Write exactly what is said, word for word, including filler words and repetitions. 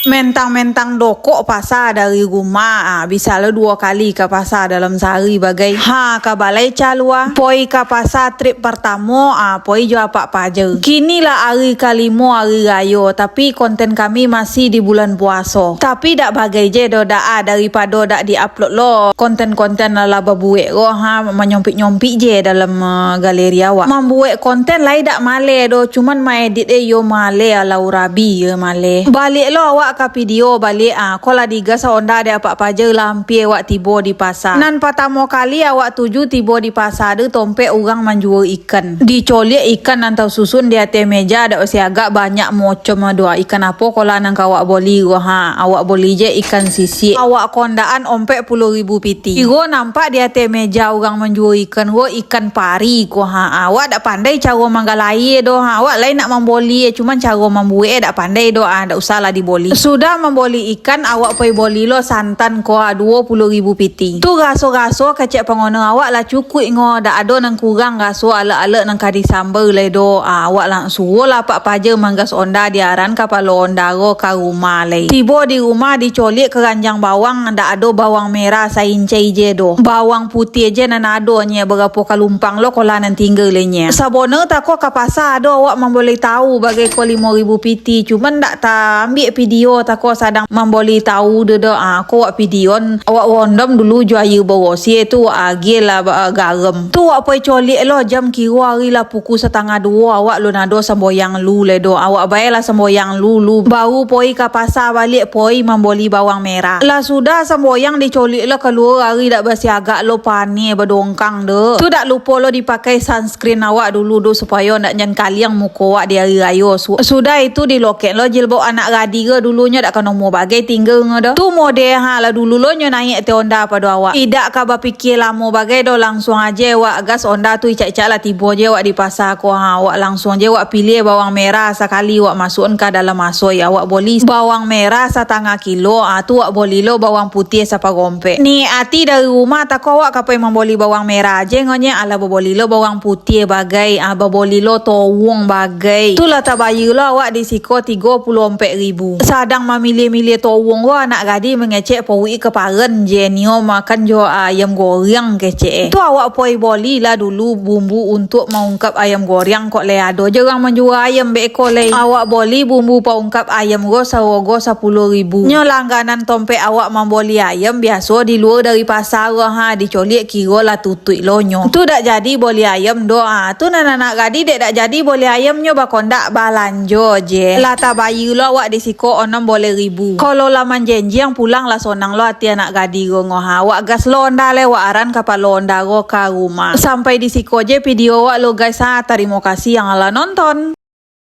Mentang-mentang dokok pasa dari rumah, ah, bisa lo duo kali ka pasa dalam sahari bagai. Ha, ka balai calua, poi ka pasa trip partamo, ah, poi jo apak paja. Kini lah hari kalimo hari rayo, tapi konten kami masih di bulan puaso. Tapi dak bagai je do dak, ah, daripado dak di-upload lo konten-konten lah, lah babuek ko, ha, manyompik-nyompik je dalam, ah, galeri awak. Mambuek konten lai dak maleh do, cuman maedit e yo maleh, alau rabi yo maleh. Baliak lo awak ka video baliak, ah, ko lah digas onda dek apak paja lah ampia awak tibo di pasa. Nan patamo kali awak tuju tibo di pasa tu tompek urang manjua ikan. Dicoliak ikan nan tasusun di ateh meja dak basiagak banyak mocom ado. Ikan apo ko lah nan ka awak boli ko, ha? Awak boli je ikan sisik. Awak kondaan ompek puluah ribu piti. Kiro nampak di ateh meja urang manjua ikan ko ikan pari ko, ha? Awak dak pandai caro manggalaie do, ha? Awak lai nak mamboli, cuman caro mambuek e dak pandai do, ah, dak usah lah diboli. Sudah mamboli ikan, awak poi boli lo santan ko, ah, duo puluah ribu piti. Tu raso-raso kecek pangono awak lah cukuik ngo, dak ado nan kurang raso alek-alek nan ka disamba lai do. Ah, awak lang-, suruah lah apak paja manggas onda di aran kapalo onda ko ka rumah lai. Tibo di rumah dicoliak karanjang bawang, dak ado bawang merah saincai je do. Bawang putiah je nan ado nye, barapo kalumpang lo ko lah nan tingga lai nye. Sabono tako ka pasa ado awak mamboli tahu bagai ko limo ribu piti, cuman dak taambiak video tako sadang mamboli tahu do do. Ah, ko awak videoan, awak rondom dulu jo aia barosia tu, agiah lah ba-, garam. Tu awak poi coliak lo jam kiro hari lah pukul satangah duo, awak lun ado samboyang lu lai do. Awak bae lah samboyang lu, lu baru poi ka pasa baliak poi mamboli bawang merah. Lah sudah samboyang dicoliak lo kalua hari dak basiagak lo paneh badongkang do. Tu dak lupo lo dipakai sunscreen awak dulu do supayo ndak jan kaliang muko awak di hari rayo. Su-, sudah itu dilokek lo jilbab anak gadih ko dulunyo dak kano mo bagai tingga ngo do. Tu mode ha lah dulu lo nyo naiak te onda pado awak. Idak ka bapikia lamo bagai do, langsuang aje awak gas onda tu icak-icak lah tibo je awak di pasa ko ha. Awak langsuang je awak piliah bawang merah sakali awak masuakan ka dalam asoi, awak boli bawang merah satangah kilo, ah, tu awak boli lo bawang putiah saparompek. Ni ati dari rumah tako awak ka poi mamboli bawang merah je ngo nye, alah baboli lo bawang putiah bagai, ah, baboli lo towong bagai. Tu lah tabayia lo awak di siko tigo puluah ompek ribu. Sadang mamiliah-miliah towong ko anak gadih mangecek pauik kaparan je nio makan jo ayam goreng kecek e. Tu awak poi boli lah dulu bumbu untuak maungkap ayam goreng kok lai ado je urang manjua ayam beko lai. Awak boli bumbu paungkap ayam ko sarogo sapuluah ribu. Nyo langganan tompek awak mamboli ayam biaso di lua dari pasa ko ha, dicoliak kiro lah tutuik lo nyo. Tu dak jadi boli ayam do ha. Tu nan anak gadih dek dak jadi boli ayam nyo bakondak balanjo je. Lah tabayia lo awak di siko onom boleh ribu. Kalau lah manjanjiang pulang lah sonang lo ati anak gadih ko ngo ha. Awak gas lo onda lai awak aran kapalo onda ko ka rumah. Sampai di siko je video awak lo guys ha. Tarimo kasih yang lah nonton.